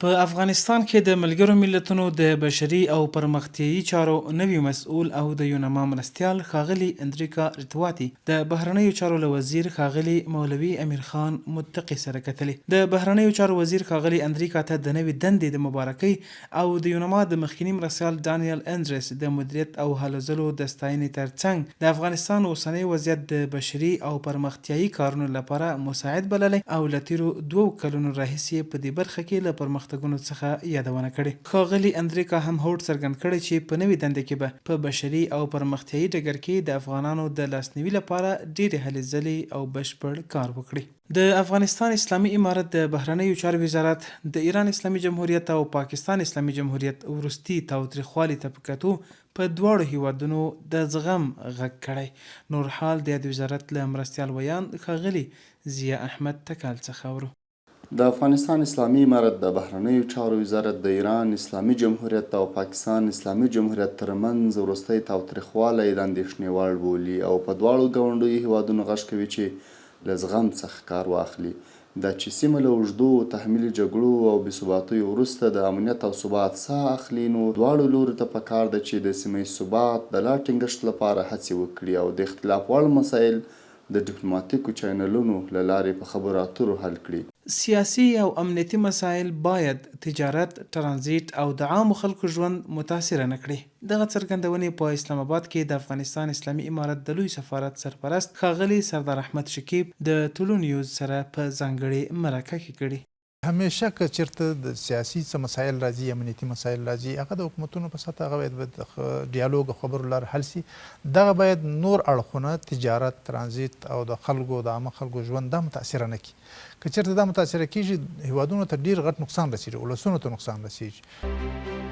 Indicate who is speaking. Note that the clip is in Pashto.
Speaker 1: په افغانستان کې د ملګرو ملتونو د بشري او پرمختیايي چارو نوي مسؤل او د یوناما مرستیال ښاغلي اندریکا ریتواتي د بهرنیو چارو له وزیر ښاغلي مولوي امیرخان متقي سره کتلي. د بهرنیو چارو وزیر ښاغلي اندریکا ته د نوې دندې د مبارکۍ او د یوناما د مخکیني مرستیال ډانیل اندریس د مدیریت او هلو ځلو د ستاینې ترڅنګ د افغانستان اوسنی وضعیت د بشري او پرمختیايي کارونو لپاره مساعد بللی او له تېرو دوو کلونو راهیسې یې په دې برخه کې له پرمختګونو څخه یادونه کړې. ښاغلي اندریکا هم هوډ څرګند کړی چې په نوې دنده کې به په بشري او پرمختیايي ډګر کې د افغانانو د لاسنیوي لپاره ډېرې هلې ځلې او بشپړ کار وکړي. د افغانستان اسلامي امارت د بهرنیو چارو وزارت د ایران اسلامي جمهوریت او پاکستان اسلامي جمهوریت وروستي تاوتریخوالي ته په کتو په دواړو هېوادونو د زغم غږ کړی. نور حال د یاد وزارت له مرستیال ویاند ښاغلي ضیا احمد تکل څخه اورو.
Speaker 2: د افغانستان اسلامي امارت د بهرنیو چارو وزارت د ایران اسلامي جمهوریت او پاکستان اسلامي جمهوریت ترمنځ وروستی تاوتریخوالی د اندېښنې وړ بولي او په دواړو ګاونډیو هېوادونو غږ کوي چې له زغم څخه کار واخلي. دا چې سیمه له اوږدو تحمیلي جګړو او بې ثباتیو وروسته د امنیت او ثبات ساه اخلي، نو دواړو لوریو ته په کار ده چې د سیمه ییز ثبات د لا ټینګښت لپاره هڅې وکړي او د اختلاف وړ مسایل د ډیپلوماتیکو چاینلونو له لارې په خبرو اترو حل کړي.
Speaker 1: سیاسي او امنیتي مسایل باید تجارت، ترانزیت او د عامو خلکو ژوند متاثره نه کړي. دغه څرګندونې په اسلام اباد کې د افغانستان اسلامي امارت د لوی سفارت سرپرست ښاغلي سردار احمد شکیب د طلوع نیوز سره په ځانګړې مرکه کې کړي.
Speaker 3: همیشه که چیرته د سیاسي څه مسایل راځي، امنیتي مسایل راځي، هغه د حکومتونو په سطح هغه باید د ډیالوګ او خبرو لار حل شي. دغه باید نور اړخونه، تجارت، ترانزیت او د خلکو، د عامه خلکو ژوند دا متاثره نه کړي. که چیرته دا متاثره کیږي، هیوادونو ته ډیر غټ نقصان رسیږي، ولسونو ته نقصان رسیږي.